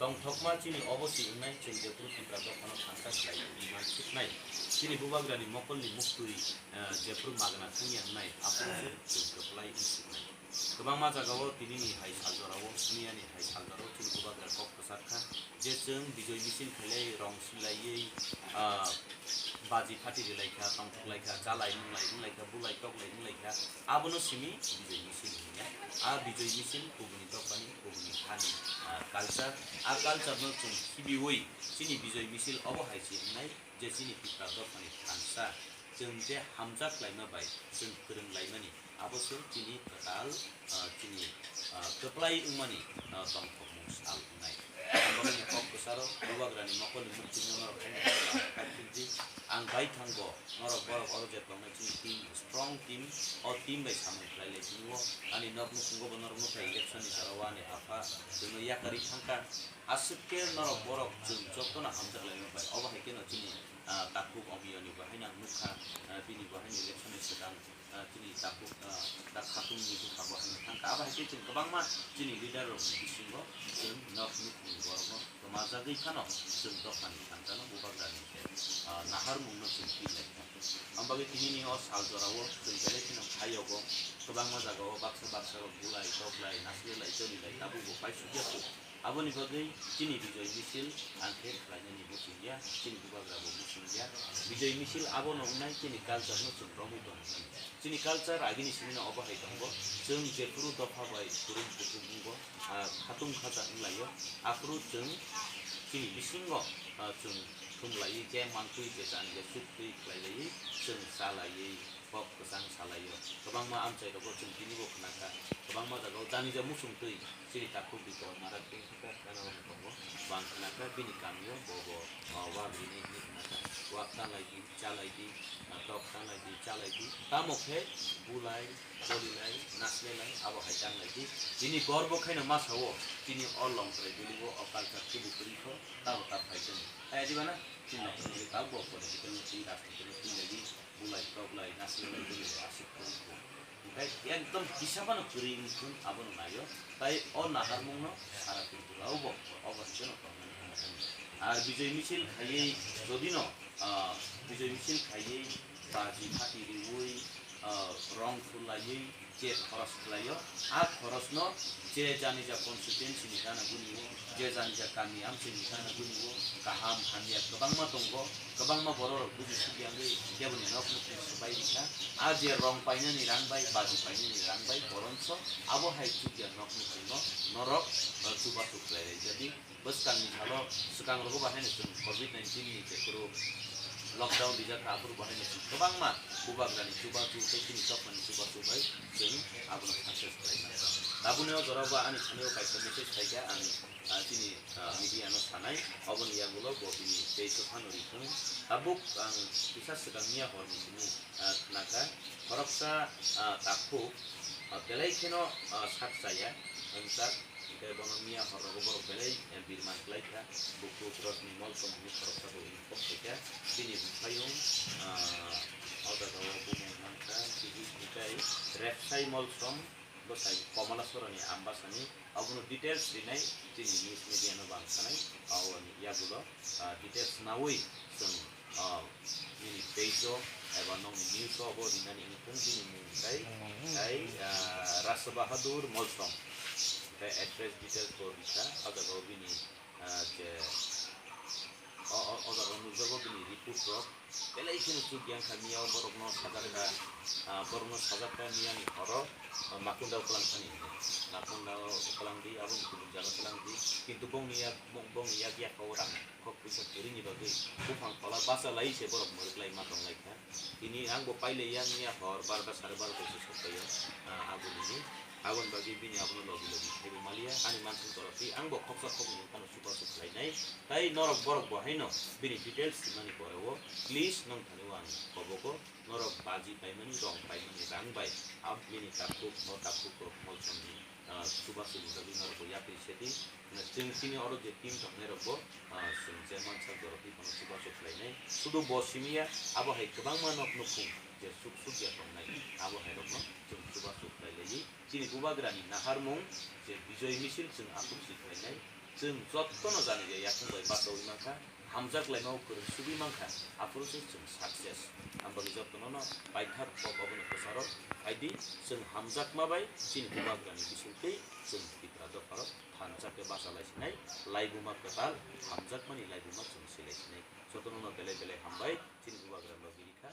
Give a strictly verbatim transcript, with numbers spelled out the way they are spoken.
Tongthokma chini obo si wngnai, chwng jephuru Tipra dophano thansa khlai di man siknai, chini bubagrani mokolni muktwi, eh, jephuru magna thangya wngnai, aphuru se chwng kwplai wng siknai. Kwbangma jagao tinini hai saljorao, miyani hai saljorao chini bubagra kok kwchar kha, je chwng bijoi misil khailai rong silaiwi, ah, baji phati rilai kha, tongthok lai kha, chalai munglai wng lai kha, bulai toklai wng lai kha, abono simi bijoi misil hwnkha. A bijoi misil kubuni dophani, kubuni hani, ah, culture. A culture no chwng khibiwi chini bijoi misil obo hai se wngnai je chini Tipra dophani thansa. Chwng je hamjak laima bai chwng kwrwng laimani, abo se chini kwtal, ah, chini, ah, kwplai wngmani, ah, tongthokmung sal wngnai. Ang borokni kok kwcharo, bubagrani mokolni muktwino norok khaina kaiphildi. Ang bai thango, norok borok oro je tongnai chini team, strong team, o team bai samung khlai lai tini o. Ani nok nukhungo bo norok nukha election ni jora o ani apha chwngno yakarwi thangkha. Aswk khe norok borok chwng jotono hamjak laima bai. Obo hai kheno chini, ah, takhuk Omiyoni bo haino ang nukha, ah, bini bo haino election ni swkang, ah, chini takhuk, ah, ta khatungni bwkha bo haino thangkha. Abo hai khe chwng kwbangma chini leader rokni bisingo chwng nok nukhungni borokno kwmajagwi phano chwng dophani thansa no bubagrani, ah, naharmungno chwng twi lai kha. Ang bagwi tinini o sal jorao chwng belai kheno phaiogo, kwbangma jagao baksa baksa rok bulai, toklai, nasilai, jolilai, tabukbo paisukya kuk. Aboni bagwi chini bijoi misil ang khe khlainani muchungya, chini bubagrabo muchungya. Bijoi misil abono wngnai chini culture no chwng romwi tongmani. Chini culture agini simino obo hai tongo, chwng jephuru dopha bai kwrwng kuthum wngo, ah, khatung khacha wnglaio, aphuru chwng chini bisingo, ah, chwng thumlaiwi je mantwi je jani je chuktwi khlailaiwi chwng chalaiwi kok kwchang salaio. Kwbangma amchai rogo chwng tinibo khnakha, kwbangma jagao jani je muchungtwi chini takhuk bikor marak twi kha, gana rok tongo. Bo ang khnakha bini kamio bo bo, ah, wak rinai hinwi khnakha. Wak tanlaidi, chalaidi, ah, tok tanlaidi, chalaidi. Tamo khe bulai, bolilai, naslelai, abo hai tanlaidi. Tini gorbo khaino ma sao, tini o Longtrai valley o, o culture kubu kwrwi kho, tamo ta phai tong. Hai adiba na? Chini nok tini ta bo political no tini, rajniti no tini lagi, bulai, toklai, naslelai, bolilai, aswk kwrwi kho. Hwnkhe ekdom kisa phano kwrwi wngthung abono naio, tai o naharmungno sara Tripura o bo obo hwnkhe no tongmani hwnwi. Ar bijoi misil khaiwi jodino, ah, bijoi misil khaiwi baji phati riwi, ah, rong phul laiwi je khoros khlaio, a khorosno je janija constituency ni gana guni o, je janija kami amchai ni gana guni o, kaham hamya kwbangma tongo, kwbangma borok rok buji sukya wngwi keboni nok nukhung swbai rikha. A je rong painani rang bai, baji painani rang bai, boronso abo hai chukya nok nukhungno norok, eh, chubachu khlai rai jadi. Bwskangni salo swkang rogo bo haino chwng covid nineteen ni jephuru lockdown rijak kha, aphuru bo haino chwng kwbangma bubagrani chubachu tei chini dophani chubachu bai chwng abono success khlai mano. Tabukni o jora bo ani thani o kaisa message phaikha, ang, ah, chini, ah, media no sanai, oboni yagulo bo bini tei kwphano rithwng. Tabuk ang kisa swkang miya horni simi, ah, khnakha, khoroksa, ah, takhuk, ah, belai kheno, ah, sak chaya, wngkha. Hwnkhe bono miya horrogo borok belai, eh, birman khlaikha. Bukhuk Rosni Molsom hwnwi khoroksa bo inform khaikha. Bini buphaiyung, ah, o jagao bumung mankha Sijit Nitai Repsai Molsom, bwsai Komalasorani Ambasani. Abono details rinai chini news media no bo ang sanai. Aboni yagulo, ah, details naui chwng, ah, nini page o eba nokni news o bo rinani wngthung bini mung tei, tei, ah, Rasa Bahadur Molsom. Tei address details bo rikha, o jaga o bini, ah, je o, o, o jaga o nukjago bini report rok. Belai kheno chukya wngkha miya o borokno sajak kha, ah, borokno sajak kha miyani horo, ah, Makunda o kwlang thani hinwi. Makunda o kwlang di, aboni kubun jaga kwlang di. Kintu bongni yak, bong-, bongni yak yak o rang. Kok puisa kwrwini bagwi buphang tola bacha lai se borok mwrwk lai ma tong lai kha. Tini ang bo pai lai ya, miya hor barota sare barota se sok pai ya, ah, aboni ni. Aboni bagwi bini abono logi logi khai bo maliya, ani mansing toro twi ang bo khoksa khoknwi phano chubachu khlai nai. Tai norok borok bo haino bini details swimani pore o please nong thani o ang kobogo norok baji paimani rong paimani rang bai ab bini takhuk o takhuk rok molsomni, ah, chubachu ni bagwi norok bo yapri se di. Chwng chini oro je team tongnairokbo, ah, chwng je mansak jorok twi phano chubachu khlainai. Sudu bo simi ya, abo hai kwbangma nok nukhung je suk suk ya tongnai, abo hai rokno chwng chubachu khlai laiwi. Chini bubagrani naharmung je Bijoy Misil chwng aphuru si khlainai, Chwng jotono jani je yakung bai bachaui mankha, hamjak laimao kwrwng sugui mankha, aphuru se chwng success. Ang bagwi jotono no paithak kok obono kwcharo phaidi, chwng hamjakma bai chini bubagrani bisingtwi chwng Tipra dopharok thansa khe bacha lai sinai, laibuma kwtal hamjakmani laibuma chwng silai sinai. Jotono no belai belai hambai, chini bubagra logi rikha.